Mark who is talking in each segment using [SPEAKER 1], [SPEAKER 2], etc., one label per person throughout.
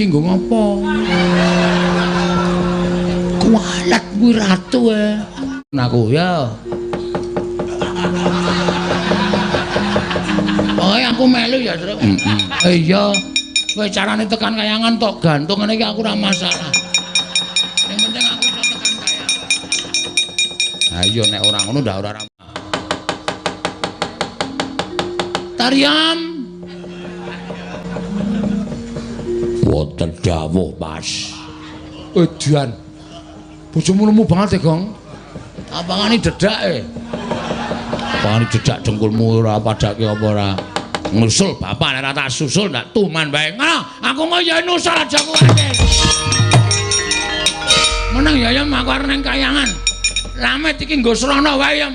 [SPEAKER 1] Iki nggo ngopo? Kualat kuwi ratu e. Aku ya. Oh, aku melu ya, Truk. Heeh. Iya. Kowe carane tekan kayangan tok gantung ngene iki aku ora masalah. Sing penting aku iso tekan kayangan. Ha iya nek ora ngono ndak ora. Tariam. Wonten dawuh, Mas. Edan. Bojomu lemu banget e, Gong. Apangane dedake? Apangane dedak dengkulmu ora padake apa ora? Ngusul bapak nek ora tak susul ndak tuman bae. Ngono, aku mau ya nusul aja kuwatir. Meneng ya ya aku arep nang kayangan. Lamet iki nggo srana wae ya.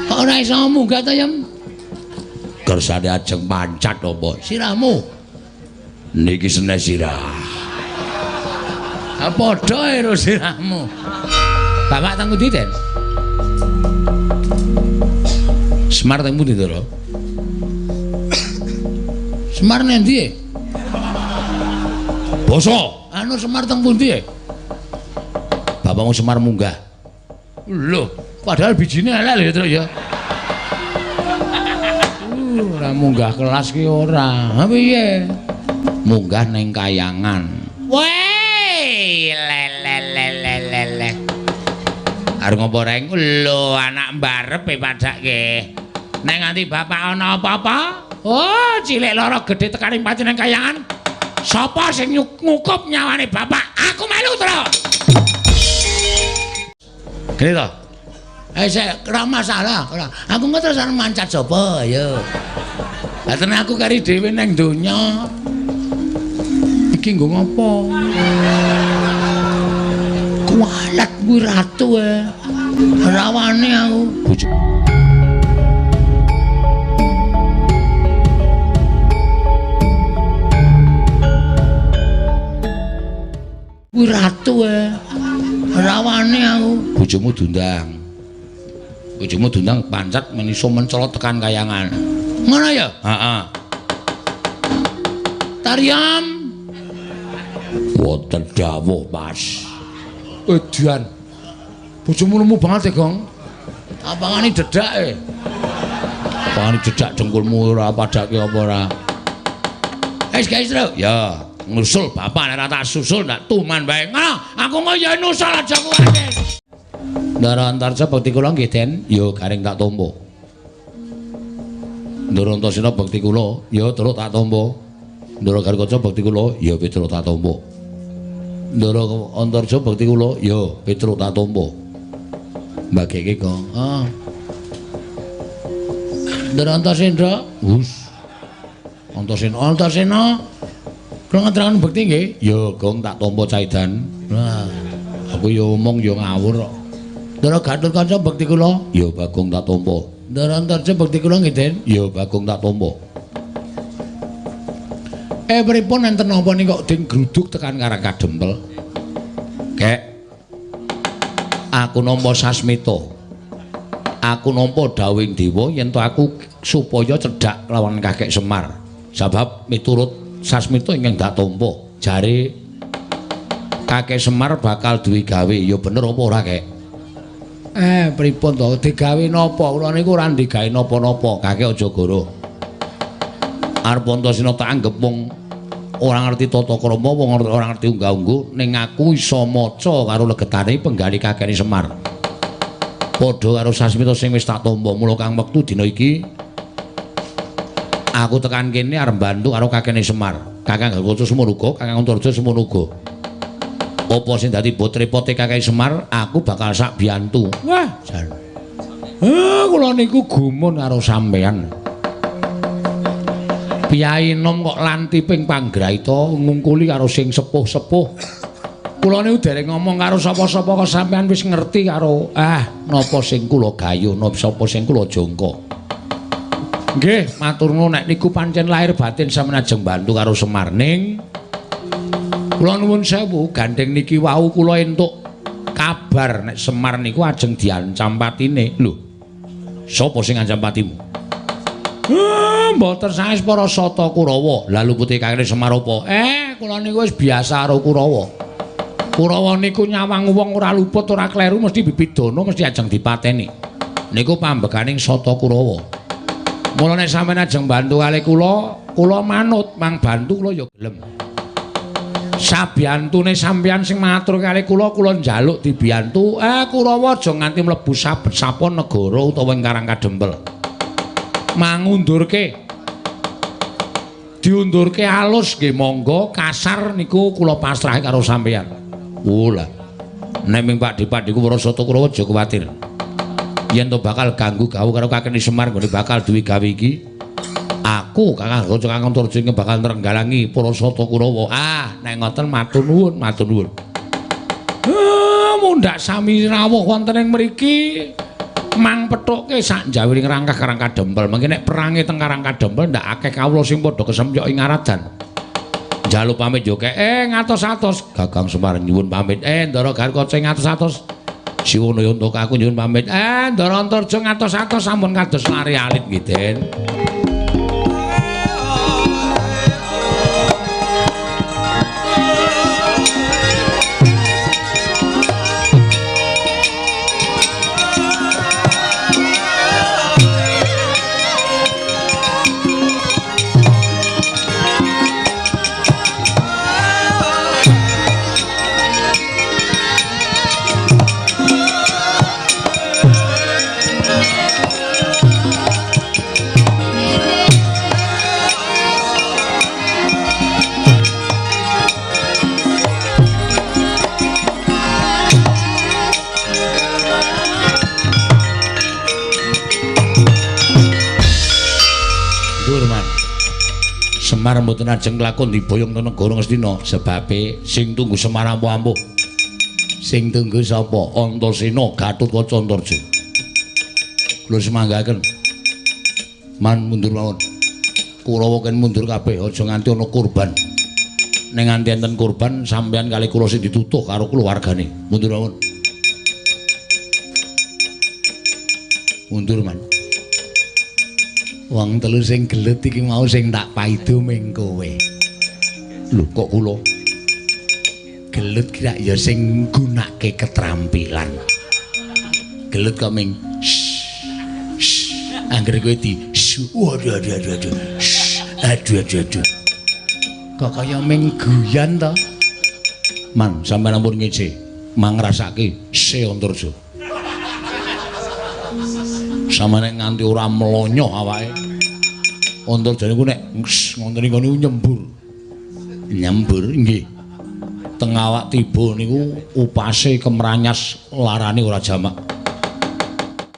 [SPEAKER 1] Kok ora iso munggah ta, Yem? Kersane ajeng mancat apa? Sirahmu. Niki seneh sirah. Ha padha karo sirahmu. Bapak teng pundi, Den? Semar teng pundi, Ndara? Semar nendi? Basa. Anu Semar teng pundi? Bapakmu Semar munggah. Lho, padahal bijine elek lho, Truk ya. Ora munggah kelas ki ora. Ha piye? Munggah ning kayangan. Weh, le le le le le le. Arep ngopo reng? Lho, anak mbarep e padake. Nek nganti bapak ana apa-apa, oh, cilik lara gedhe tekane pati ning kayangan. Sapa sing ngukup nyawane bapak? Aku melu, Truk. Gini to? Eh, sik, ora masalah, ora. Aku engko terus arep mancat sapa, ayo. Lah tenan aku kari dhewe ning donya. Iki nggo ngopo? Kualat kuwi ratu e. Ora wani aku. Kuwi ratu e. Ora wani aku. Bojomu diundang. Bojomu diundang pancat men iso mencolot tekan kayangan. Ngono ya? Heeh. Tariam. Wonten dawuh, Mas. Edan. Bojomu lemu banget e, Gong. Apangane dedake? Apangane dedak dengkulmu ora padake apa ora? Wis guys, Truk. Ya, ngusul bapak nek ora tak susul ndak tuman bae. Ngono, aku mau ya nusul aja kuwatir. Ndara Antarja bekti kula nggih, Den. Ya garing tak tampa. Ndara Antasena bekti kula, ya terus tak tampa. Ndara Garkaca bekti kula, ya Petruk tak tampa. Ndara Antarja bekti kula, ya Petruk tak tampa. Mbageke kok. Ah. Ndara Antasendra, hus. Antasena, Antasena. Kula ngeteraken bekti nggih. Ya, Gong tak tampa caidan. Nah, aku ya omong ya ngawur kok. Ndara Gatotkaca bekti kula, ya Bagong tak tampa. Ndara Antarja bekti kula nggih, Den. Ya Bagong tak tampa. Eh pripun enten napa nika kok den gruduk tekan Karang Kadempel? Kek. Aku nampa sasmita. Aku nampa dawuhing dewa yen to aku supaya cedhak lawan Kakek Semar. Sebab miturut sasmita ingkang dak tampa, jare Kakek Semar bakal duwe gawe. Ya bener apa ora, Kek? Eh pripun to digawe napa? Kula niku ora digawe napa-napa. Kakek aja goro. Arep Antasena tak anggep wong ora ngerti tata krama, wong ora ngerti unggah-ungguh, ning aku iso maca karo legetane penggali kakene Semar. Padha karo sasmita sing wis tak tampa, mula kang wektu dina iki aku tekan kene arep bantu karo kakene Semar. Kakang Gatotkaca semono uga, Kakang Antarja semono uga. Apa sing dadi bot repote kakek Semar, aku bakal sak biyantu. Wah, jan. Kula niku gumun karo sampean. Piyai nom kok lantiping panggraita ngungkuli karo sing sepuh-sepuh. Kula niku dereng ngomong karo sapa-sapa kok sampean wis ngerti karo napa sing kula gayuh, napa sapa sing kula jangka. Nggih, matur nuwun nek niku pancen lahir batin sampeyan ajeng bantu karo Semar ning kula nuwun sewu, gandeng niki wau kula entuk kabar nek Semar niku ajeng diancam patine. Lho, sapa sing ngancam patimu? Mboten saes para Sata Kurawa. Lah lupute kakene Semar apa? Kula niku wis biasa karo Kurawa. Kurawa niku nyawang wong ora luput, ora kleru, mesti bibidana, mesti ajeng dipateni. Niku pambekaning Sata Kurawa. Mula nek sampeyan ajeng bantu kalih kula, kula manut, mang bantu kula ya gelem. Sabiyantune sampeyan sing matur kalih kula, kula njaluk dibiyantu. Kurawa aja nganti mlebu sabet sapon negara utawa ing Karang Kadempel. Mangundurke. Diundurke alus nggih monggo, kasar niku kula pasrahi karo sampeyan. Oh lah. Nek ming Pakdhe-pakdheku para Sata Kurawa aja kuwatir. Yen to bakal ganggu gawu karo kakene Semar nggone bakal duwe gawe iki. Aku Kakang Gaca Kakang Antarja bakal nrenggalangi para Sata Kurawa. Ah, nek ngoten matur nuwun, matur nuwun. Mundhak sami rawuh wonten ing mriki mang pethuke sak njawiring rangkah Karang Kadempel. Mangke nek perange teng Karang Kadempel ndak akeh kawula sing padha kesemyok ing aradan. Njaluk pamit yo kek ngatos-atos. Kakang Semar nyuwun pamit. Ndara Garukaca ngatos-atos. Siwono untuk aku nyuwun pamit. Ndara Antarja ngatos-atos sampun kados lari alit nggih, Den. Semar mboten ajeng lakon diboyong teng negara Ngastina sebabe sing tunggu Semar ampuh-ampuh. Sing tunggu sapa? Antasena Gatotkaca Antarja. Kula semanggaken. Man mundur mawon. Kurawa ken mundur kabeh aja nganti ana korban. Nek nganti enten korban sampeyan kali kula sing ditutuh karo keluargane. Mundur mawon. Mundur man. Wong telu sing gelut iki mau sing tak paido ming kowe. Lho kok kula? Gelut ki rak ya sing nggunakake ketrampilan. Gelut kok ming anggere kowe di waduh aduh aduh aduh. Aduh aduh aduh. Kok kaya ming guyan to? Man, sampeyan ampun ngece. Mang ngrasake Se Antarja. Sama nek nganti ora mlonyoh awake. Antarja niku nek ngoten niku nyembur. Nyembur nggih. Teng awak tiba niku upase kemranyas larane ora jamak.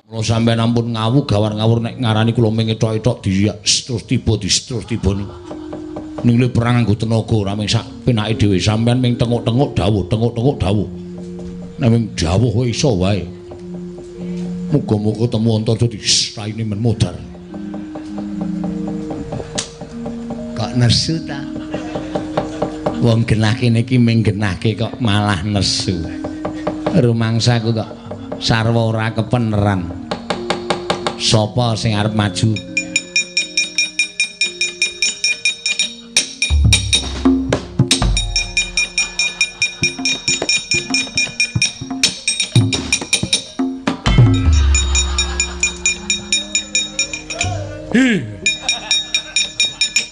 [SPEAKER 1] Mula sampeyan ampun ngawu gawar ngawur nek ngarani kula ming ethok-ethok terus tiba terus tiba niku. Niku perang nganggo tenaga ora ming sak penake dhewe. Sampeyan ming tenguk-tenguk dawuh, tenguk-tenguk dawuh. Nek ming dawuh wae iso wae. Muga-muga temu Antarja di raine men modar. Kok nesu ta? Wong genah kene iki ming genahke kok malah nesu. Rumangsaku kok sarwa ora kepeneran. Sapa sing arep maju?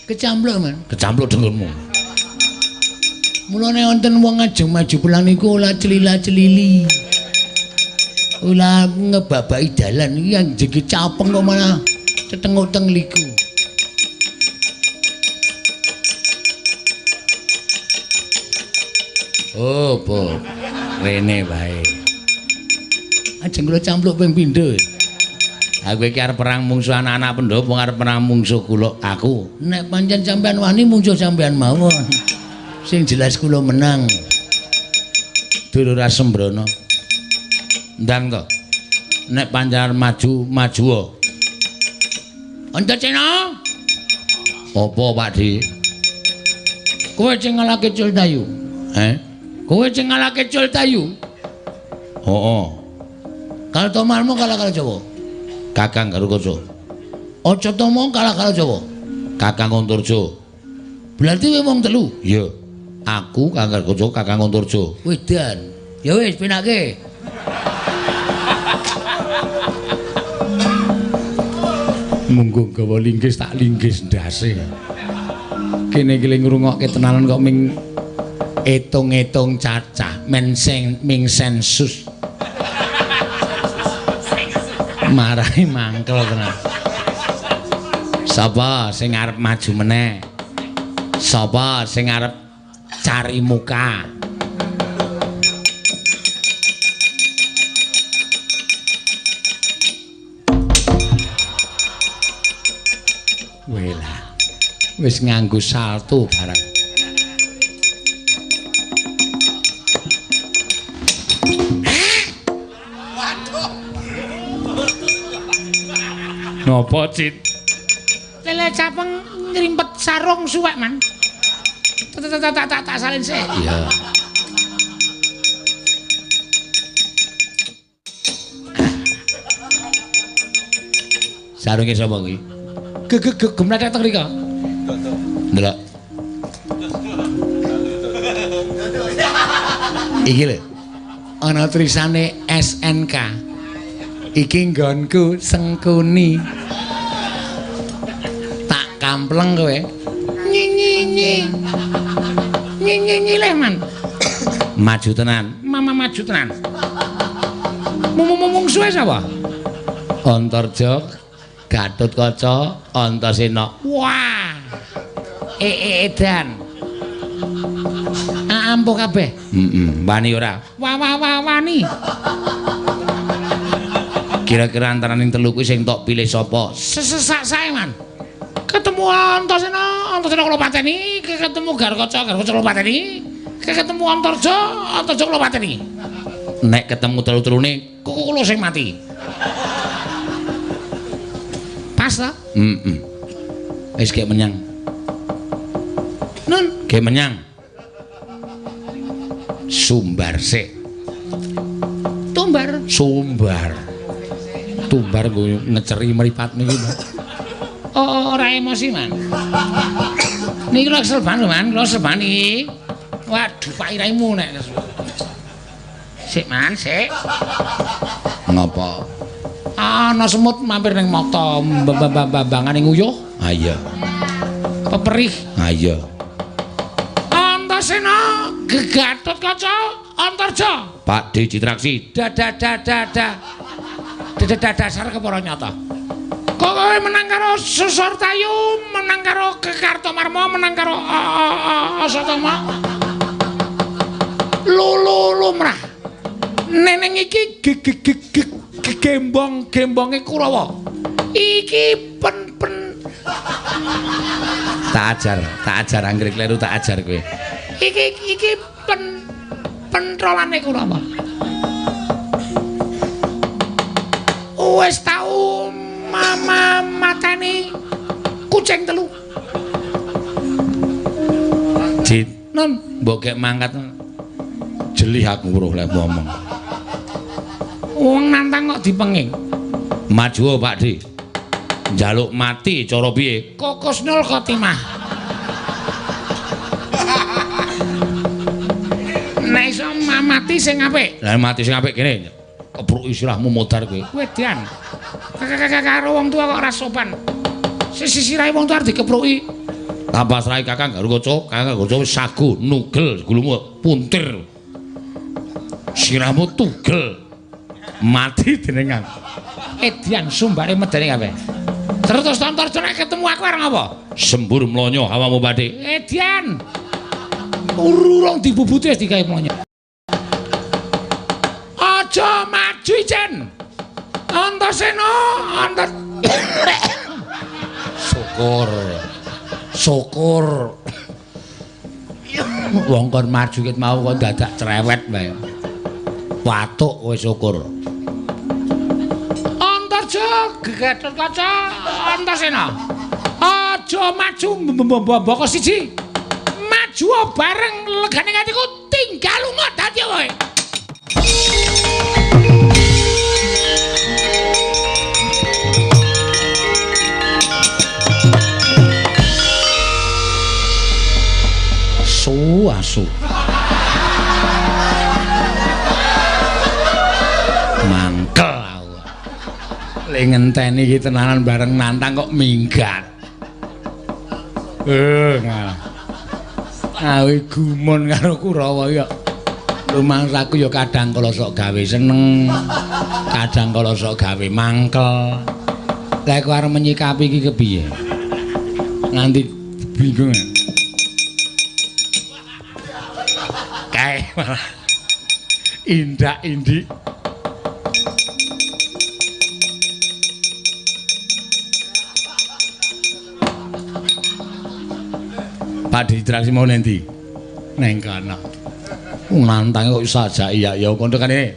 [SPEAKER 2] Kecampluk, Man.
[SPEAKER 1] Kecampluk dengkulmu.
[SPEAKER 2] Mulane wonten wong ajeng maju perang niku ora celila-celili. Ora ngebabaki dalan iki anjege capeng kok malah cetenguk teng liku.
[SPEAKER 1] Oh, po. Rene wae.
[SPEAKER 2] Ajeng kula campluk ping pindho.
[SPEAKER 1] Aku iki arep perang mungsuh anak-anak Pandhawa, arep perang mungsuh kula aku.
[SPEAKER 2] Nek pancen sampean wani mungsuh sampean mawon. Sing jelas kula menang.
[SPEAKER 1] Dulur Asembrono. Ndang to. Nek pancen maju, maju.
[SPEAKER 2] Antasena.
[SPEAKER 1] Apa, Pak Di?
[SPEAKER 2] Kowe sing ngalahke Cultayu.
[SPEAKER 1] Eh?
[SPEAKER 2] Kowe sing ngalahke Cultayu.
[SPEAKER 1] Heeh.
[SPEAKER 2] Kalau tomarmu kalah karo Jawa.
[SPEAKER 1] Kakang Garukaca.
[SPEAKER 2] Acatama kalah karo sapa?
[SPEAKER 1] Kakang Antarja.
[SPEAKER 2] Berarti kowe wong telu?
[SPEAKER 1] Iya. Aku Kakang Kaca, Kakang Antarja.
[SPEAKER 2] Wedan. Ya wis penake.
[SPEAKER 1] Munggo gawa linggis tak linggis ndase. Kene iki ngrungokke tenanan kok ming
[SPEAKER 2] etung-etung cacah, men sing ming sensus.
[SPEAKER 1] Marahi mangkel tenan. Sapa sing arep maju meneh? Sapa sing arep cari muka? Welah. Wis nganggo salto barang.
[SPEAKER 2] Waduh.
[SPEAKER 1] Napa, Cit?
[SPEAKER 2] Lele capeng ngrimpet sarung suwek, Man. Tak salin sik.
[SPEAKER 1] Iya. Sarunge sapa kuwi?
[SPEAKER 2] Gemlethek teng mriko.
[SPEAKER 1] Ndelok.
[SPEAKER 2] Iki lho. Ana tulisane SNK. Iki nggonku Sengkuni. Tak kampleng kowe. Nyi nyi nyi. Nyi nyi nyi leh, Man.
[SPEAKER 1] Maju tenan.
[SPEAKER 2] Mama maju tenan. Mung suwe sapa?
[SPEAKER 1] Antarja, Gatotkaca, Antasena.
[SPEAKER 2] Wah. Edan. Ampuh kabeh.
[SPEAKER 1] Heeh, wani ora?
[SPEAKER 2] Wa wa wa wani.
[SPEAKER 1] Kira-kira antaraning telu kuwi sing tok pilih sapa?
[SPEAKER 2] Sesesak sae, Man. Ketemu Antasena, Antasena kula pateni, ketemu Garkaca, Garkaca kula pateni, ketemu Antarja, Antarja kula pateni.
[SPEAKER 1] Nek ketemu telu-telune,
[SPEAKER 2] kula sing mati. Pas ta?
[SPEAKER 1] Heeh. Wis gek menyang.
[SPEAKER 2] Nun,
[SPEAKER 1] gek menyang. Sumbar sik.
[SPEAKER 2] Tumbar.
[SPEAKER 1] Sumbar. Tumbar nggo ngeceri mripat niki.
[SPEAKER 2] Oh, ora emosi, Man. Niki lho kesel banget, Man. Kula kesel banget iki. Waduh, Pak iraimu nek. Sik, Man, sik.
[SPEAKER 1] Ngapa?
[SPEAKER 2] Ana semut mampir ning mata, mbambangane nguyuh.
[SPEAKER 1] Ha iya.
[SPEAKER 2] Peperih.
[SPEAKER 1] Ha iya.
[SPEAKER 2] Antasena, Gatotkaca, Antarja.
[SPEAKER 1] Pak D Citraksi.
[SPEAKER 2] Dada. Dada dasar kepara nyata. Kok kowe menang karo Susortayu, menang karo Kekartomarma, menang karo Asatama. Lulu lumrah. Neneng iki gembong-gembonge Kurawa. Iki pen-pen.
[SPEAKER 1] Tak ajar anggere kleru tak ajar kowe.
[SPEAKER 2] Iki pentrolane Kurawa. Wis tau mama mateni kucing telu.
[SPEAKER 1] Cit,
[SPEAKER 2] non,
[SPEAKER 1] mbok gek mangkat. Jelih aku weruh lek ngomong.
[SPEAKER 2] Wong nantang kok dipenging.
[SPEAKER 1] Maju Pak Di. Njaluk mati cara piye?
[SPEAKER 2] Kokusnul khotimah. Nek iso mati sing apik.
[SPEAKER 1] Lah mati sing apik kene. Kebruk istilahmu modar kowe.
[SPEAKER 2] Wedan. Karo wong tua kok ora sopan. Sisirahe wong tua arep dikepruki.
[SPEAKER 1] Tambah serahe Kakang Garukaca, Kakang Garukaca wis sagu nugel gulumu puntir. Sirahmu tugel. Mati dening aku.
[SPEAKER 2] Edian sumbare medeni kabeh. Terus Antarja nek ketemu aku arep ngapa?
[SPEAKER 1] Sembur mlonyo hawamu badhe.
[SPEAKER 2] Edian. Urung dibubuti wis digawe mlonyo. Aja maju ijen. Antasena, Antar
[SPEAKER 1] Syukur. Syukur. Wong kon maju ket mau kon dadak cerewet wae. Watuk kowe syukur.
[SPEAKER 2] Antarja, Gatotkaca, Antasena. Aja maju mboko siji. Maju bareng legane atiku tinggal lunga dadi kowe.
[SPEAKER 1] Lek ngenteni iki tenanan bareng nantang kok minggat. Ngalah. Awe gumun karo Kurawa ya. Rumangsaku ya kadang kala sok gawe seneng, kadang kala sok gawe mangkel. Lah aku arep menyikapi iki kepiye? Nganti bingung. Kae malah indak-indik. Pak Ditraksi mau nanti neng kana. Nantang kok saja iya ya kontokane.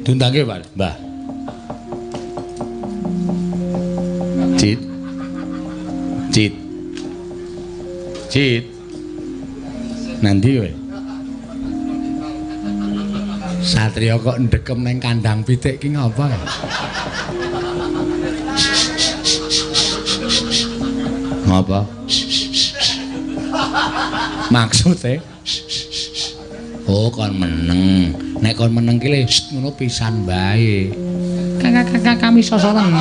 [SPEAKER 1] Diundangke Pak, Mbah. Cit. Cit. Cit. Nanti kowe. Satria kok ndekem neng kandang pitik ki ngapa? Ngapa? Maksude oh kon meneng. Nek kon meneng ki le ngono pisan bae. Kakak kami sosoren.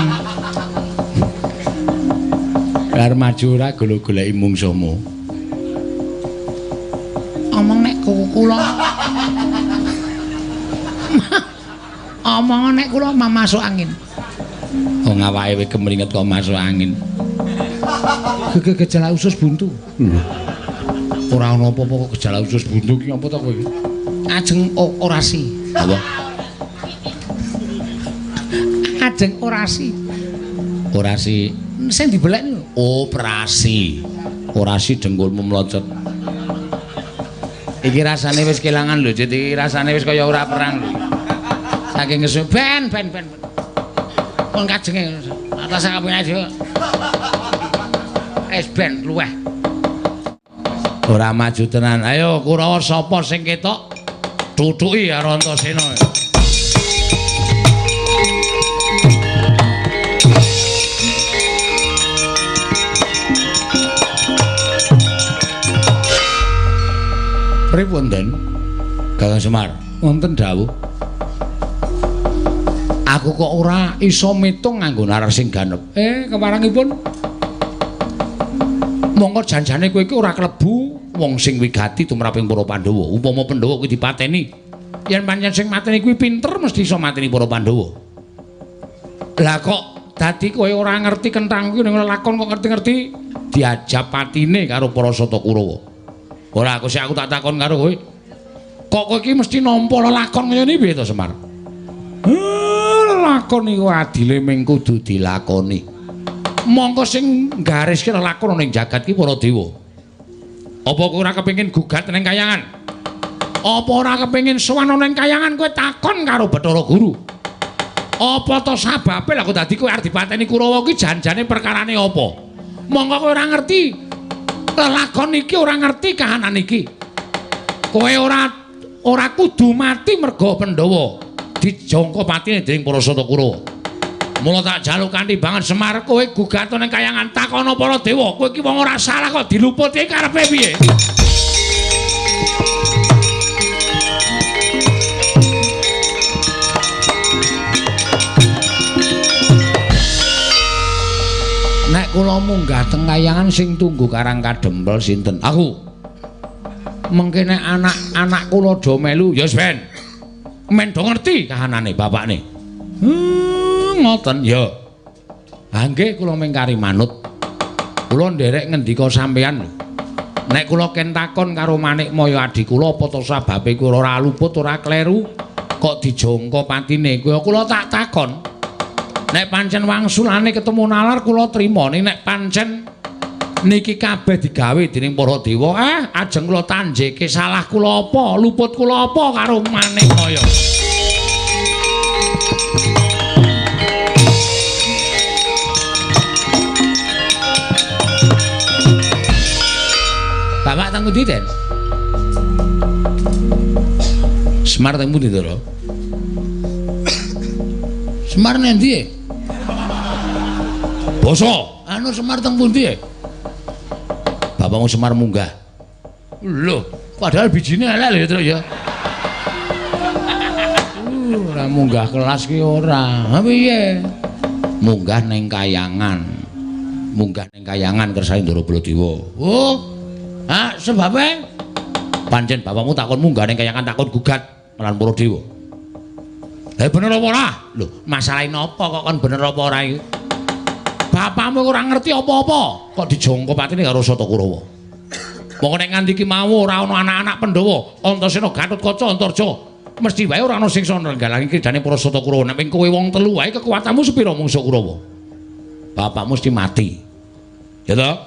[SPEAKER 1] Lar maju ora golo-goleki mungsuhmu.
[SPEAKER 2] Omong nek kula omong nek kula masuk angin.
[SPEAKER 1] Wong awake wis kemringet kok masuk angin.
[SPEAKER 2] Gejala usus buntu.
[SPEAKER 1] Ora ana apa-apa kok gejala usus buntu ki apa to kowe iki?
[SPEAKER 2] Ajeng orasi.
[SPEAKER 1] Apa?
[SPEAKER 2] Ajeng orasi.
[SPEAKER 1] Orasi
[SPEAKER 2] sing dibelek niku.
[SPEAKER 1] Operasi. Orasi dengkulmu mlocot. Iki rasane wis kelangan lho, Cit. Iki rasane wis kaya ora perang lho.
[SPEAKER 2] Saking ngesu ben. Pun kajenge atas kabeh aja. Es ben luweh.
[SPEAKER 1] Ora maju tenan. Ayo Kurawa sapa sing ketok? Tutuki karo Antasena. Pripun, Den? Kakang Semar, wonten dawuh. Aku kok ora iso mitung nganggo nalar sing ganep.
[SPEAKER 2] Keparangipun.
[SPEAKER 1] Mongko janjane kowe iki ora klebu wong sing wigati tumraping para Pandhawa. Upama Pandhawa kuwi dipateni,
[SPEAKER 2] yen pancen sing mateni kuwi pinter mesti iso mateni para Pandhawa. Lah kok dadi kowe ora ngerti kenthang kuwi ning lakon kok ngerti-ngerti
[SPEAKER 1] diajab patine karo para Sata Kurawa. Ora aku sik aku tak takon karo kowe. Kok kowe iki mesti nampa lelakon kaya ngene piye to, Semar? Lelakon iku adile ming kudu dilakoni. Mongko sing gariske lelakon ning jagat ki para dewa. Apa kowe ora kepengin gugat ning kayangan? Apa ora kepengin sowan ning kayangan kowe takon karo Bathara Guru? Apa to sababe lha kok dadi kowe arep dipateni Kurawa ki janjane perkarane apa? Mongko kowe ora ngerti lelakon iki, ora ngerti kahanan iki. Kowe ora kudu mati merga Pandhawa dijangka patine dening para Sata Kurawa. Mula tak jaluk kanthi banget Semar kowe gugat ning kayangan takono para dewa. Kowe iki wong ora salah kok diluputi karepe piye? Nek kula munggah teng kayangan sing tunggu Karang Kadempel sinten? Aku. Mengke nek anak-anak kula do melu ya wis ben. Men do ngerti kahanane bapakne. Ngoten ya. Ha nggih kula mengkari manut. Kula nderek ngendika sampeyan lho. Nek kula ken takon karo Manikmaya adi kula apa to sababe kula ora luput ora kleru kok dijangka patine kuwi kula tak takon. Nek pancen wangsulane ketemu nalar kula trima, ning nek pancen niki kabeh digawe dening para dewa, ajeng kula tanjeke salah kula apa, luput kula apa karo Manikmaya. Bapak teng pundi, Den? Semar teng pundi, Ndara? Semar nendi? Basa. Anu Semar teng pundi? Bapakmu Semar munggah. Lho, padahal bijine elek lho, Truk ya. Ora munggah kelas ki ora. Ha piye? Munggah ning kayangan. Munggah ning kayangan kersane Ndara Baladewa. Oh. Ha, sebabe pancen bapakmu takon munggah ning kayangan takon gugat lan para dewa. Lah bener apa ora? Lho, masalahe napa kok kon bener apa ora iki? Bapakmu ora ngerti apa-apa, kok dijangka patine karo Sata Kurawa. Mongko nek nganti iki mau ora ana anak-anak Pandhawa, Antasena, Gatotkaca, Antarja, mesti wae ora ana sing iso nenggalangi kridane para Sata Kurawa. Nek kowe wong telu wae kekuatanmu sepira mungsuh Kurawa? Bapakmu mesti mati. Ya toh?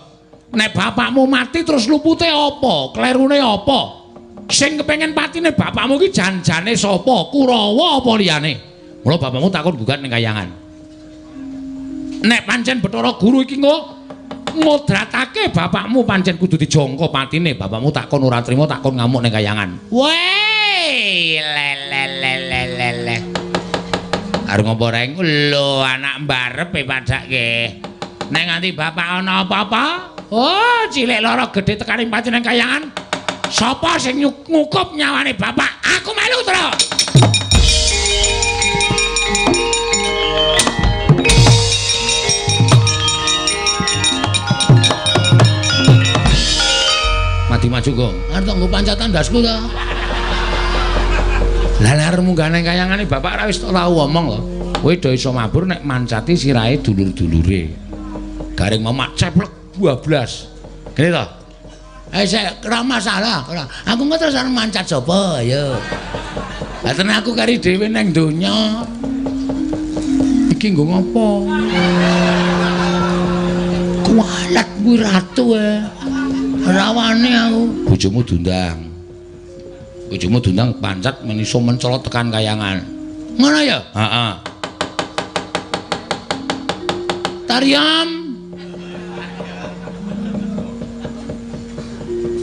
[SPEAKER 1] Nek bapakmu mati terus lupute apa? Klerune apa? Sing kepengen patine bapakmu iki janjane sapa? Kurawa apa liyane? Mula bapakmu takon gugat ning kayangan. Nek pancen Bathara Guru iki engko ngodratake bapakmu pancen kudu dijangka patine. Bapakmu takon ora trima, takon ngamuk ning kayangan. Weh, le le le le le le. Arep ngopo reng? Lho, anak mbarep e padake. Nek nganti bapak ana apa-apa, oh cilik lara gedhe tekaning pati ning kayangan. Sapa sing ngukup nyawane bapak? Aku melu, Tru. Mati maju, Gong. Arep nggo pancatan ndasku ta. Lah arep munggah ning kayangane bapak ra wis tau omong lho. Kowe do iso mabur nek mancati sirahe dulur-dulure. Garing mamak ceplek 12. Gini to? Eh sik ora masalah, ora. Aku engko terus arep mancat sapa ya. Lah tenan aku kari dhewe nang donya. Iki nggo ngopo? Kualat kuwi ratu e. Rawane aku. Bojomu diundang. Bojomu diundang pancat men iso mencolot tekan kayangan. Ngono ya? Heeh. Tariam.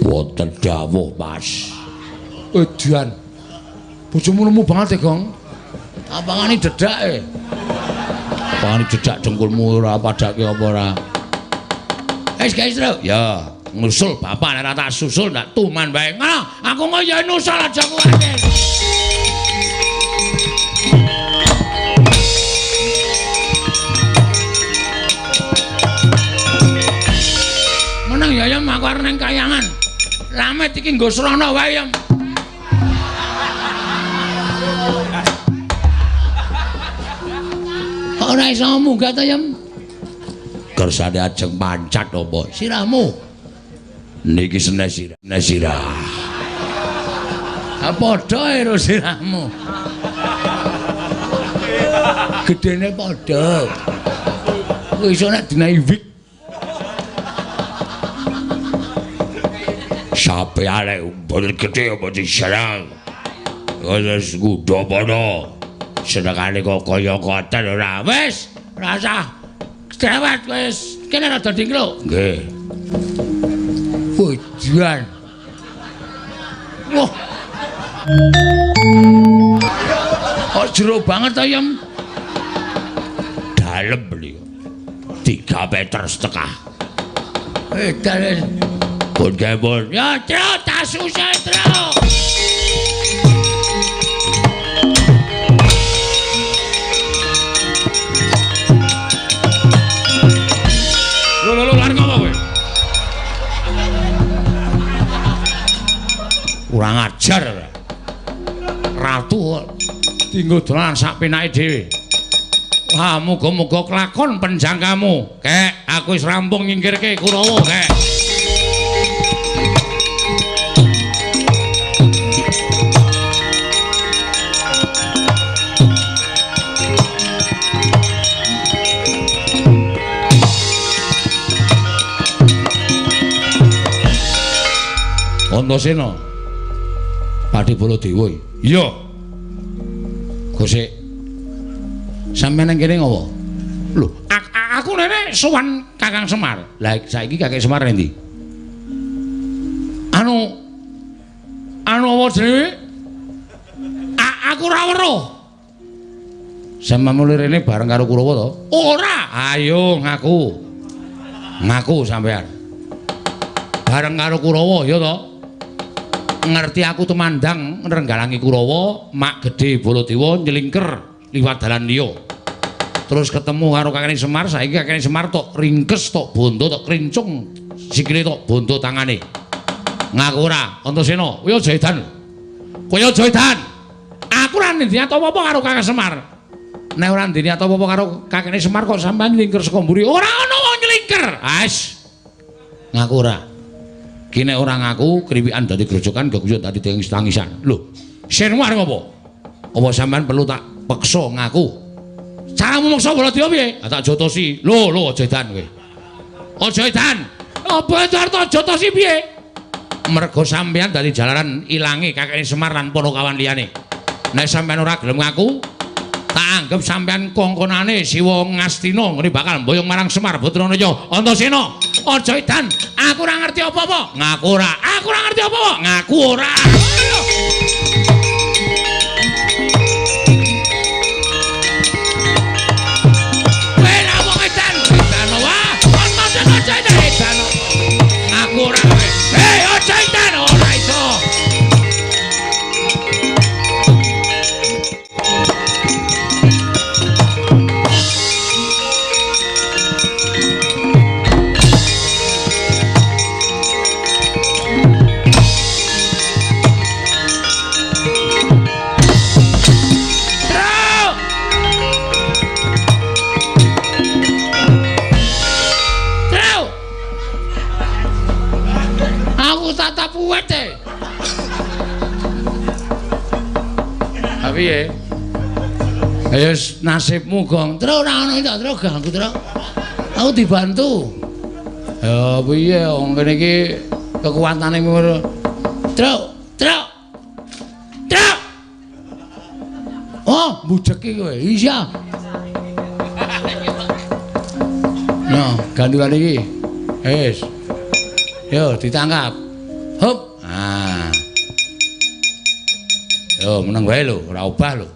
[SPEAKER 1] Wonten dawuh, Mas. Edan. Bojomu lemu banget e, Gong. Apangane dedak e. Apangane dedak dengkulmu ora padake apa ora. Wis guys, Tru. Ya, ngusul bapak nek ora tak susul ndak tuman wae. Ngono, aku engko ya nusul aja kuwatir. Meneng ya, Yam, aku arep nang kayangan. Lamet iki nggo srana wae, Yam. Kok ora iso munggah ta, Yam? Kersane ajeng mancat apa? Sirahmu. Niki senes sirah. Senes sirah. Ha padha karo sirahmu. Gedene padha. Kowe iso nek dinahi wig. Sampeyan mboten gedhe apa diserang. Wis kudu padha. Senengane kok kaya ngoten ora. Wis, rasah dewet wis. Kene rada dingkluk. Nggih. Pujian. Wah. Kok jero banget ta, Yam? Dalem niku. 3,5 meter. Edan. Pun kepun. Ya, Tru, tak susah, Tru. Lho, lho, lho, arep ngopo kowe? Kurang ajar. Ratu dinggo dolan sak penake dhewe. Wah, muga-muga kelakon penjangkamu. Kek, aku wis rampung nyingkirke Kurawa, kek. Antasena. Patih Baladewa. Iya. Gosek. Sampeyan nang kene ngopo? Lho, aku nene sowan Kakang Semar. Lah saiki Kakek Semar endi? Anu anu apa jenenge? Aku ora weruh. Sampeyan mulih rene bareng karo Kurawa to? Ora. Ayo ngaku. Ngaku sampeyan. Bareng karo Kurawa ya to? Ngerti aku tumandang nrenggalangi Kurawa, mak gedhe Baladewa nyelingker liwat dalan liya. Terus ketemu karo kakekne Semar, saiki kakekne Semar tok ringkes, tok bondo, tok krincung sikile, tok bondo tangane. Ngaku ora, Antasena, kowe aja edan. Kowe aja edan. Aku ora ndek apa-apa karo Kakang Semar. Nek ora ndek apa-apa karo kakekne Semar kok sampean nylingker saka mburi. Ora ana wong nylingker. Ais. Ngaku ora. Ki nek ora ngaku, kriwikan dadi grojokan, geguyon dadi tangisan. Lho, senmu arep apa? Apa sampean perlu tak peksa ngaku? Caramu meksa Baladewa piye? Ah, tak jotosi. Lho, lho aja edan kowe. Aja edan. Apa arep tak jotosi piye? Mergo sampean dadi jalaran ilange kakekne Semar lan para kawan liyane. Nek sampean ora gelem ngaku, tak anggap sampean kongkonane Siwa Ngastina ngene bakal mboyong marang Semar Putranaya. Antasena, aja edan. Aku ora ngerti apa-apa. Ngaku ora. Aku ora ngerti apa-apa. Ngaku ora. Kowe ra wong edan. Edan wah. Antasena aja edan. Edan. Ngaku ora kowe. Hei, aja edan ora iso. Piye? Ayo nasibmu, Gong. Tru ora ono ta, Tru ganggu, Tru. Aku dibantu. Ya piye wong kene iki kekuatane ngono. Tru, Tru. Tru. Oh, mbujeki kowe. Iya. Nah, gandulan iki. Wis. Yo ditangkap. Hup. Ah. Yo meneng wae lho, ora obah lho.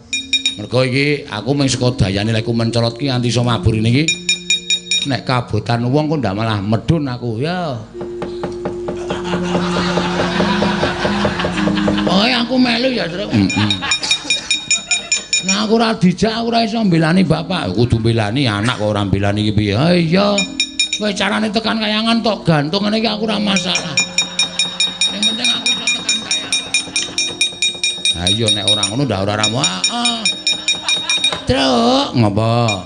[SPEAKER 1] Mergo iki aku mung saka dayane lek mencolot ki nganti iso mabur ini iki. Nek kabotan wong kok ndak malah medhun aku ya. Oh, aku melu ya, Tru. Heeh. Nah, aku ora dijak, aku ora iso mbelani bapak. Kudu mbelani anak kok ora mbelani iki piye. Ha iya. Kowe carane tekan kayangan tok gantung ngene iki aku ora masalah. Sing penting aku iso tekan kayangan. Ha iya nek ora ngono ndak ora ramu. Heeh. Truk, ngopo?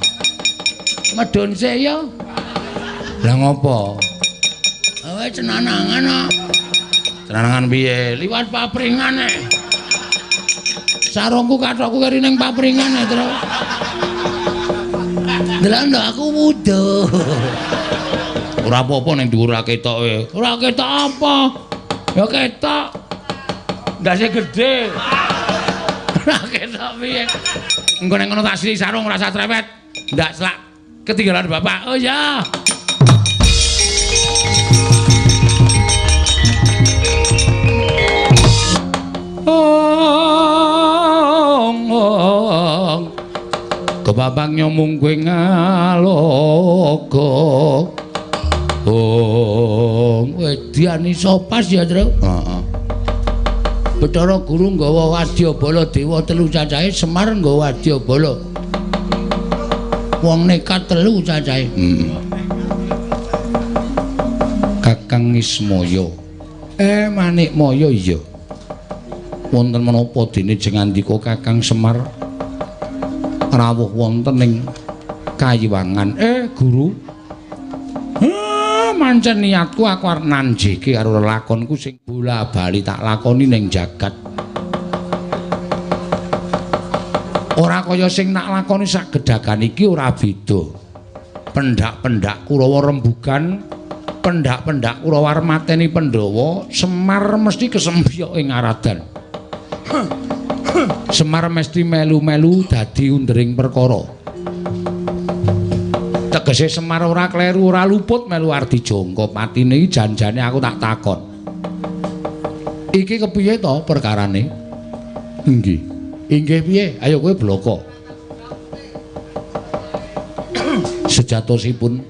[SPEAKER 1] Medhun sik ya. Lah ngopo? Kowe cenanangan kok. Cenanangan piye? Liwat papringan e. Sarungku kathokku keri ning papringan e, Truk. Delok ndok aku wuduh. Ora apa-apa ning dhuwur ora ketok kowe. Ora ketok apa? Ya ketok. Ndase gedhe. Ora ketok piye. Engko nek ngono tak sili sarung ora usah trewet. Ndak selak ketinggalan bapak. Oh ya. Ong ong. Kebabang nyomung kowe ngaloga. Ong wedian iso pas ya, Tru. Heeh. Bathara Guru nggawa wadyabala dewa telu cacahe, Semar nggawa wadyabala. Wong nekat telu cacahe. Heeh. Kakang Ismaya. Manikmaya iya. Wonten menapa dene jengandika Kakang Semar rawuh wonten ing kayiwangan. Guru. Mancen niatku aku arep nanjeke karo lelakonku sing bola-bali tak lakoni ning jagat. Ora kaya sing nak lakoni sak gedagan iki ora beda. Pendak-pendak Kurawa rembugan, pendak-pendak Kurawa arep mateni Pandhawa, Semar mesti kesempyok ing aradan. Semar mesti melu-melu dadi undering perkara. Tegese Semar ora kleru, ora luput melu ardi jangka patine iki janjane aku tak takon. Iki kepiye to perkarane? Inggih. Inggih piye? Ayo kowe bloko. Sejatosipun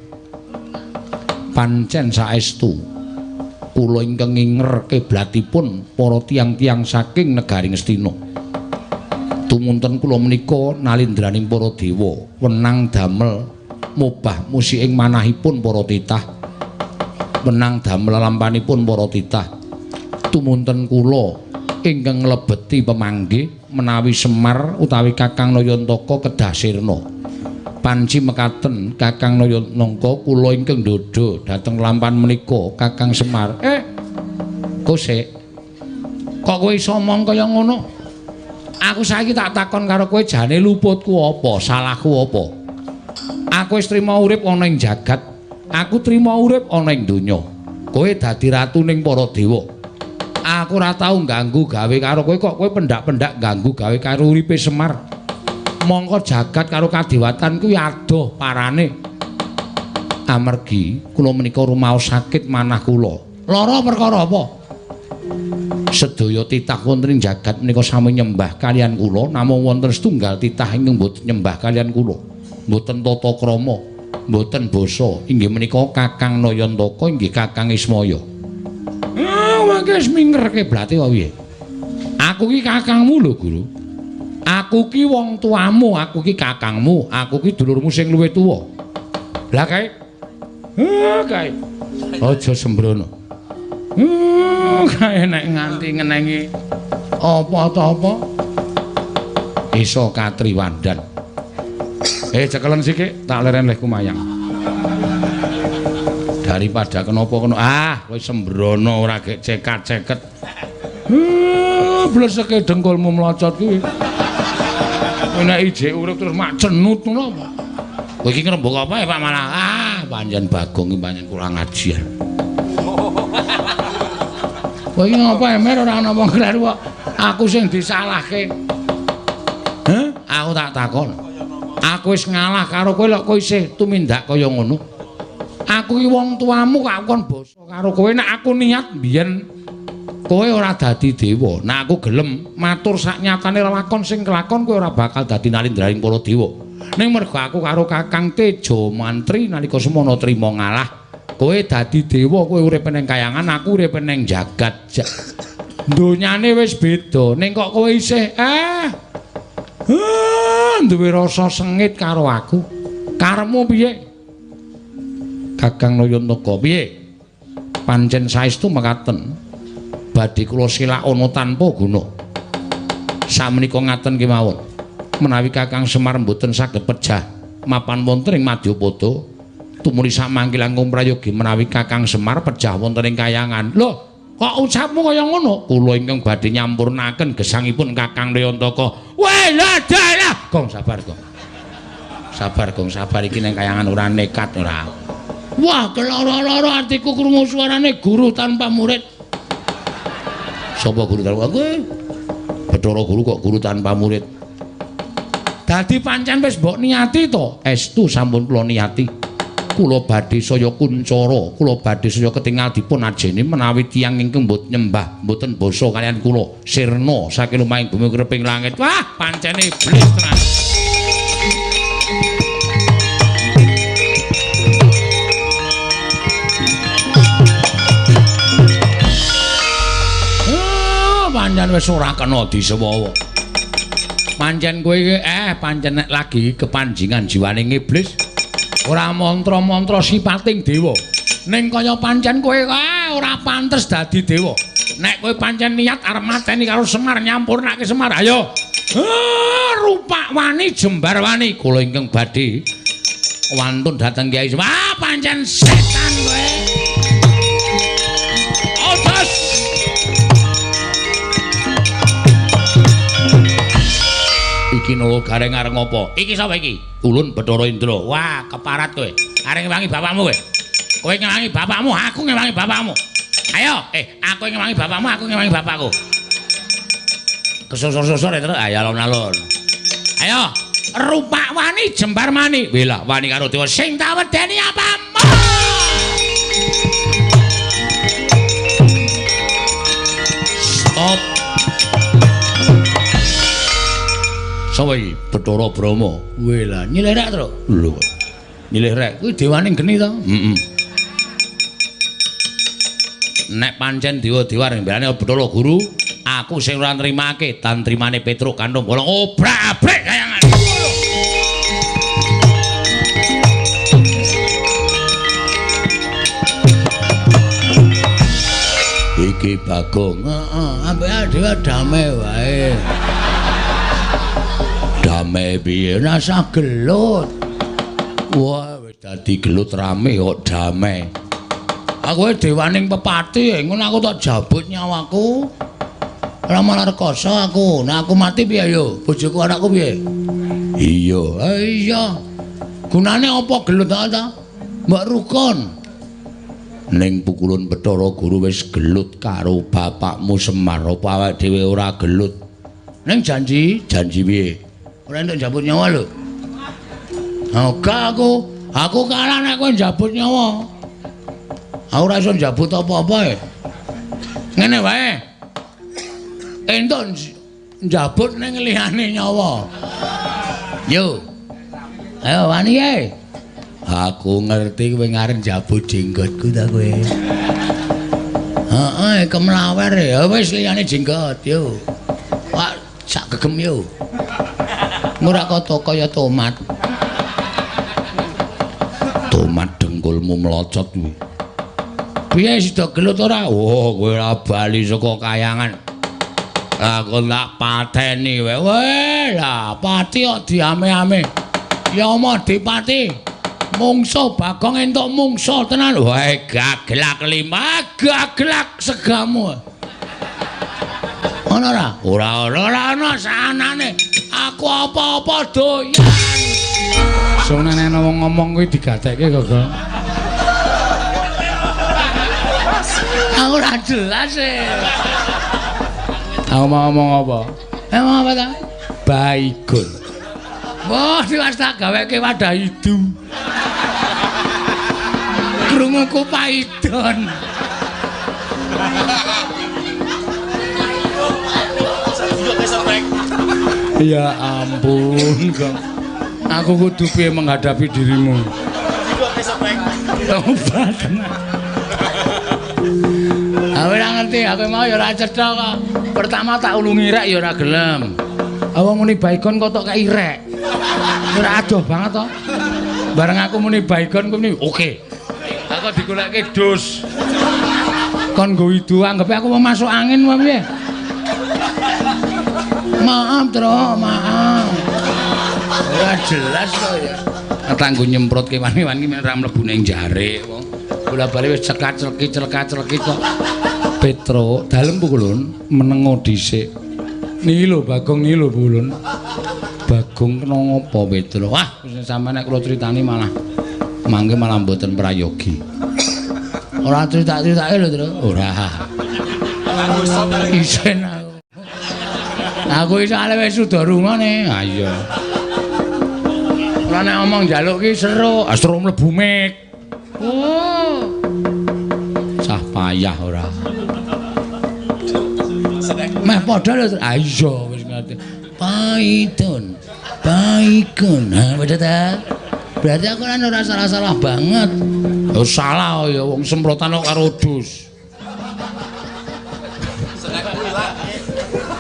[SPEAKER 1] pancen saestu kula ingkang nginger kiblatipun para tiyang-tiyang saking negari Ngastina. Tumunten kula menika nalindraning para dewa, wenang damel mobah musiking manahipun para titah. Wenang damel lampanipun para titah. Tumunten kula ingkang nglebeti pemanggih menawi Semar utawi Kakang Nayantaka kedah sirna. Panci mekaten Kakang Nayantaka kula ingkang ndhodha dhateng lampan menika Kakang Semar. Kosek. Kok kowe iso omong kaya ngono? Aku saiki tak takon karo kowe jane luputku apa, salahku apa? Aku wis trima urip ana ing jagat, aku trima urip ana ing donya. Kowe dadi ratuning para dewa. Aku ora tau ganggu gawe karo kowe kok kowe pendak-pendak ganggu gawe karo uripe Semar. Mongko jagat karo kadewatan kuwi adoh parane. Amargi kula menika rumaos sakit manah kula. Lara perkara apa? Sedaya titah wonten ing jagat menika sami nyembah kaliyan kula, namung wonten setunggal titah ingkang mboten nyembah kaliyan kula. Mboten tata krama, mboten basa, inggih menika Kakang Nayantaka inggih Kakang Ismaya. Mangke wis mingker keblate wae piye? Aku ki kakangmu lho, Guru. Aku ki wong tuamu, aku ki kakangmu, aku ki dulurmu sing luwih tuwa. Lah kae. Kae. Aja sembrono. Kae nek nganti ngenengi apa ta apa iso katriwandan. Cekelen sithik tak leren leh kumayang. Daripada kenapa kena kowe sembrono ora gek cekat-ceket. Bleseke dengkulmu mlocot kuwi. Kowe nek ijek urip terus mak cenut ngono apa? Kowe iki ngrembug apa ya Pak malah? Pancen Bagong iki pancen kurang ajar. Kowe iki ngapa emer ora ana wong kleru kok. Aku sing disalahke. Heh, aku tak takon. Aku wis ngalah karo kowe lho kowe isih tumindak kaya ngono. Aku iki wong tuamu kok aku kon basa karo kowe nek aku niat mbiyen kowe ora dadi dewa. Nek aku gelem matur sak nyatane lelakon sing kelakon kowe ora bakal dadi nalindraning para dewa. Ning mergo aku karo Kakang Tejo Mantri nalika semono trima ngalah, kowe dadi dewa, kowe urip ning kayangan, aku urip ning jagat. Donyane wis beda, ning kok kowe isih duwe rasa sengit karo aku. Karepmu piye? Kakang Nayantaka piye? Pancen saestu mekaten. Badhe kula silakana tanpa guna. Samenika ngaten kemawon. Menawi Kakang Semar mboten saged pejah mapan wonten ing Madyapada, tumuli samangke langkung prayogi menawi Kakang Semar pejah wonten ing kayangan. Lho, kok ucapmu kaya ngono? Kula ingkang badhe nyampurnaken gesangipun Kakang Nayantaka. Weh, lah dalah. Gong sabar, Gong. Sabar, Gong, sabar iki ning kayangan ora nekat ora. Wah, keloro-loro atiku krungu suarane guru tanpa murid. Sapa guru tanpa kowe? Bathara guru kok guru tanpa murid. Dadi pancen wis mbok niati to? Estu sampun kula niati. Kula badhe saya kuncara, kula badhe saya ketingal dipun ajeni menawi tiyang ingkang mboten nyembah, mboten basa kaliyan kula, sirna saking lumahing bumi kreping langit. Wah, pancene iblis tenan. Pancen wis ora kena disewawa. Pancen kowe iki pancen nek lagi kepanjingan jiwaning iblis ora mantra-mantra sipating dewa. Ning kaya pancen kowe ora pantes dadi dewa. Nek kowe pancen niat arep mateni karo Semar nyampurnake Semar, ayo. Rupak wani jembar wani kula ingkang badhe wantun dhateng Kyai Semar. Pancen setan kowe. Otos. Iki nolo gareng areng apa? Iki sapa iki? Ulun Bathara Indra. Wah, keparat kowe. Areng ngewangi bapakmu kowe. Kowe ngewangi bapakmu, aku ngewangi bapakmu. Ayo, aku ngewangi bapakmu, aku ngewangi bapakku. Kesusur-susur ya terus, ayo alon-alon. Ayo, rupak wani jembar mani. Wela wani karo dewa sing tak wedeni apamu? Stop. Sapa iki? Bathara Brahma. Wela, nyilih rek, Tru. Lho. Nyilih rek. Kuwi dewaning geni to? Heeh. Nek pancen dewa-dewa areng mbelani Bathara Guru, Aku sing ora nrimake tantrimane Petruk Kanthong Bolong obrak-abrik kayangan. Iki Bagong, heeh, ambek dhewe damai wae. Damai piye? Rasah gelut. Wah, wis dadi gelut rame kok damai. Aku dewaning pepati, ngono aku tak jabut nyawaku. Ora malah rekoso aku. Nek aku mati piye yo? Bojoku anakku piye? Iya, iya. Gunane apa gelut ta? Mbok rukun. Ning pukulun Bathara Guru wis gelut karo bapakmu Semar, apa awake dhewe ora gelut? Ning janji, janji piye? Ora entuk njabut nyawa lho. Ora aku kalah nek kowe njabut nyawa. Aku ora iso njabut apa-apa e. Ngene wae. Entuk njabut ning liyane nyawa. Yo. Ayo wani e. Aku ngerti kowe ngarep njabut jenggotku ta kowe. Heeh, kemlawer ya wis liyane jenggot yo. Wah, sak gegem yo. Ora kata kaya tomat. Tomat dengkulmu melocot kuwi. Piye sida gelut ora? Oh, kowe ora bali saka kayangan. Aku tak pateni wae. Weh, lah pati kok diame-ame. Ya omah dipati. Mungso Bagong entuk mungso tenan. Wae gaglak lima, gaglak segamu. Ana ora? Ora ana, ora ana sanane. Aku apa-apa doyan.
[SPEAKER 2] Sone nek wong ngomong kuwi digatekke kok, Gong.
[SPEAKER 1] Aku ora jelas e.
[SPEAKER 2] Aku mau ngomong apa?
[SPEAKER 1] Emang apa ta?
[SPEAKER 2] Baygon.
[SPEAKER 1] Wah, wis tak gaweke wadah idu. Krunguku paidon.
[SPEAKER 2] Ya ampun, Gong. Aku kudu piye menghadapi dirimu?
[SPEAKER 1] Tobat. Aku ora ngerti, aku mau ya ora cetha kok. Pertama tak ulungi rek ya ora gelem.
[SPEAKER 2] Awang muni baygon kok tok kei rek. Ora adoh banget to. Bareng aku muni baygon ku muni oke.
[SPEAKER 1] Aku digoleke dus.
[SPEAKER 2] Kon nggo idu anggepe aku mau masuk angin apa piye?
[SPEAKER 1] Maaf, Tru, maaf. Ora jelas kok ya. Tanggo nyemprot kewan-kewan iki ora mlebu ning jare wong. Bola-bali wis cekat-celki celkat-celki kok.
[SPEAKER 2] Petro, dalem pukulun menengo dhisik. Niki lho Bagong niki lho pukulun. Bagong kena ngopo Petro?
[SPEAKER 1] Wah, wis sampeyan nek kula critani malah mangke malah mboten prayogi. Ora crita-critake lho, Tru. Ora. Isin aku. Aku iso ale wis suda rungone. Ha iya. Ora nek omong njaluk ki seru,
[SPEAKER 2] seru mlebu mik.
[SPEAKER 1] Oh. Cah payah ora. Meh padha lho. Ha iya wis ngerti. Paidon. Baygon. Ha padha ta. Berarti aku kan ora salah-salah banget.
[SPEAKER 2] Oh salah ya wong semprotan kok karo dus.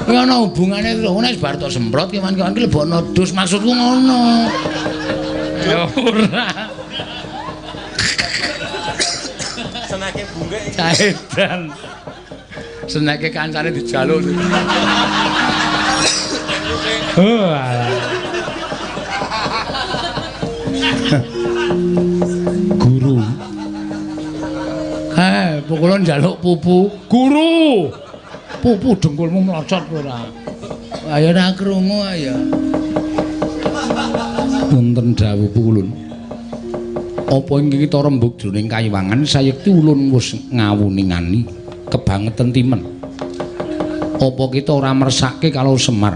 [SPEAKER 1] Kuwi ana hubungane lho, nek bar tok semprot kewan-kewan ki lebokno dus, maksudku ngono.
[SPEAKER 2] Ya ora.
[SPEAKER 3] Senake bunggek iki.
[SPEAKER 2] Edan. Senake kancane dijaluk. Oh alah. Guru.
[SPEAKER 1] Pukulun njaluk pupu.
[SPEAKER 2] Guru. Pupu dengkulmu mlocot ora?
[SPEAKER 1] Ayo ora krungu ayo.
[SPEAKER 2] Wonten dawuh pukulun. Apa ing kita rembug jroning kayiwangan sayekti ulun wis ngawuningani kebangetan timen. Apa kita ora mersake kalau Semar,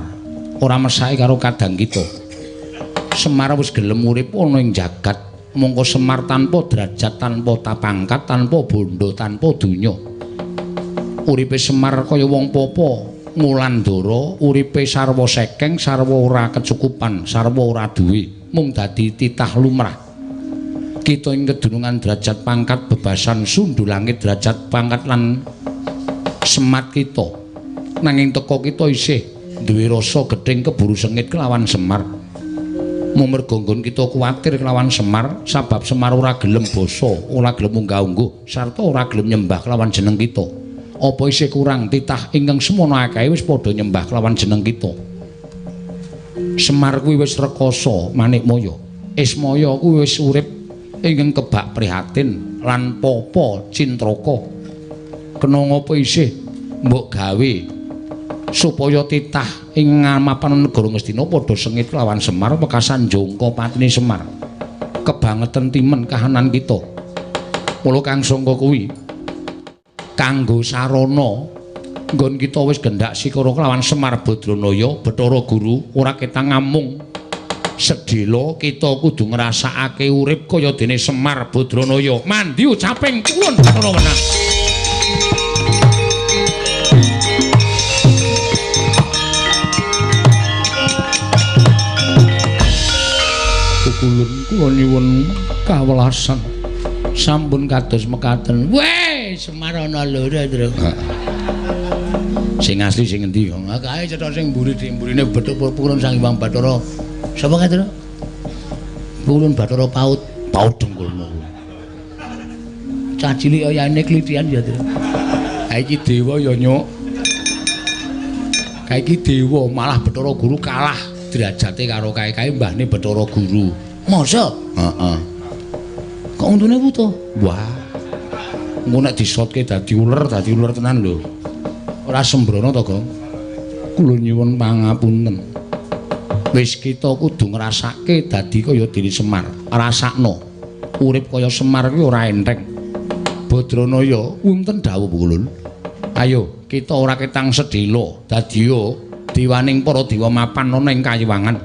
[SPEAKER 2] ora mersake karo kadang kita. Semar wis gelem urip ana ing jagat, mongko Semar tanpa derajat, tanpa tapangkat, tanpa bondo, tanpa donya. Uripe Semar kaya wong popo ngulandara, uripe sarwa sekeng, sarwa ora kecukupan, sarwa ora duwe, mung dadi titah lumrah. Kita ing kedunungan derajat pangkat bebasan sundul langit derajat pangkat lan semat kita. Nanging teka kita isih duwe rasa gething keburu sengit kelawan Semar. Mumerga nggon kita kuwatir kelawan Semar sabab Semar ora gelem basa, ora gelem unggah-ungguh sarta ora gelem nyembah kelawan jeneng kita. Apa isih kurang titah ingkang semono akeh wis padha nyembah kelawan jeneng kita. Semar kuwi wis rekasa Manikmaya. Ismaya kuwi wis urip ingkang kebak prihatin lan papa cintraka. Kena ngapa isih mbok gawe supaya titah ing mapan negara Ngastina padha sengit lawan Semar wekasan jongko patine Semar. Kebangetan timen kahanan kita. Mula kang sangka kuwi kanggo sarana nggon kita wis gendak sikara kelawan Semar Badranaya Bathara Guru ora ketang ngamung sedhela kita kudu ngrasakake urip kaya dene Semar Badranaya. Mandi ucaping kulun Bathara Wenang. Kulun kula nyuwun kawelasan sampun kados mekaten. Weh, Semar ana loro, Truk. Sing asli sing endi? Kae cetha sing mburi mburine bethuk purun Sang Hyang Bathara. Sapa kae, Truk? Purun Bathara Paut. Paut dengkulmu. Cah cilik oyane klithian ya, Truk. Ha iki dewa ya, Nyuk. Kae iki dewa malah Bathara Guru kalah derajate karo kae-kae mbahne Bathara Guru. Masa? Heeh. Kok untune wuta? Wah. Engko nek disotke dadi uler tenan lho. Ora sembrono to, Gong? Kula nyuwun pangapunten. Wis kita kudu ngrasake dadi kaya dene Semar. Rasakno. Urip kaya Semar kuwi ora enteng. Badranaya wonten dawuh Kulun. Ayo, kita ora ketang sedhela. Dadi yo dewaning para dewa mapan ana ing kayiwangan.